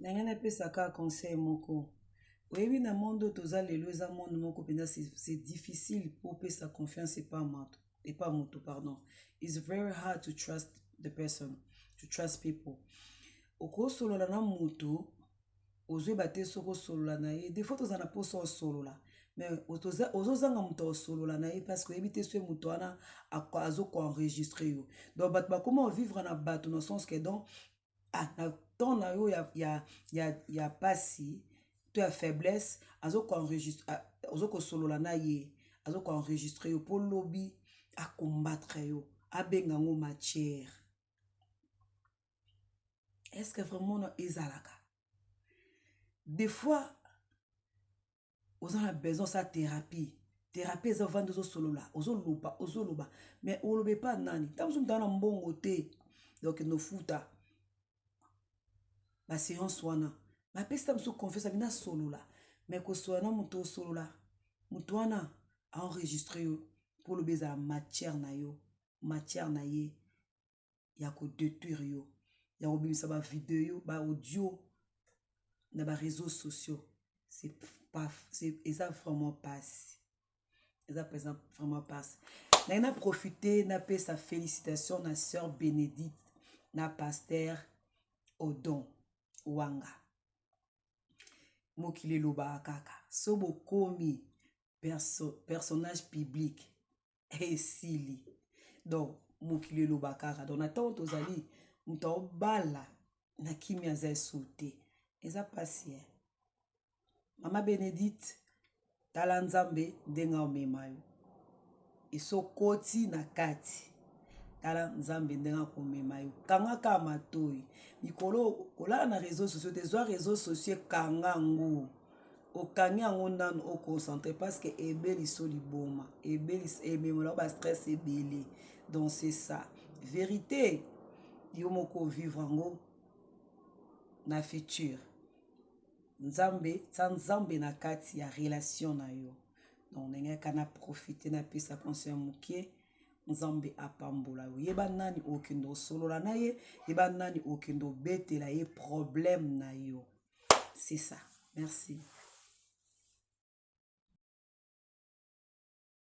Na ngai napesa kaka conseil moko. Oyebi na monde oyo toza lelo eza monde moko mpenza c'est difficile mpo opesa confiance epa moto epa moto pardon. It's very hard to trust the person, to trust people. Okosolola na moto ozoyeba te soki osolola na ye. Des fois toza na mposa osolola mais ozozanga moto osolola na ye parce que oyebi te soki moto wana azokoenregistre yo. Donc bato bakoma ovivre na bato na sens que donc ah, na temps na yo ya pasi to ya faiblesse azokosolola na ye, azokoenregistre yo mpo lobi acombattre yo, abenga yango matière. Est-ce que vraiment ezalaka? Des fois oza na besoin osala thérapie. Thérapie eza ovandi, ozosolola, ozoloba, ozoloba, mais oloba epa nani? Ntango mosusu moto aza na mbongo te, donc nofuta baséance wana, bapesi ta mosusu confiance abi nasolola, mais kosolola na moto, osolola, moto wana aenregistre yo mpo oloba ezala matière na yo, matière na ye ya kodétruire yo, ya kobimisa bavideo, baaudio na baréseaux sociaux. C'est pas, eza vraiment pasi, eza mpenza vraiment pasi. Naye na profite napesa félicitation na sœur Bénédicte na pasteur Odon Wanga. Mokili elobaka kaka so bokomi personnage public, esili. Donc mokili eloba kaka. Donc na ntango tozali, moto aobala na kimi aza esu te, eza mpasi. E mama Bénédicte, tala Nzambe ndenge amema yo, esokoti na kati. Tala Nzambe ndenge akomema yo. Kanga kaka matoi mikolo, kolala na réseau sociaux te. Zwa réseau sociaux, kanga yango, okangi yango nanu, oconcentre, parce que ebeli so liboma, ebeli, ememela bastress ebele. Donc c'est ça vérité, yo moko ovivre yango na futur. Nzambe, tia Nzambe na kati ya relation na yo. Donc ndenge kaka na profite napesa conseil moke. Nzambe apambola yo. Yeba nani okende osolola na ye, yeba nani okende obetela ye problème na yo. C'est ça, merci.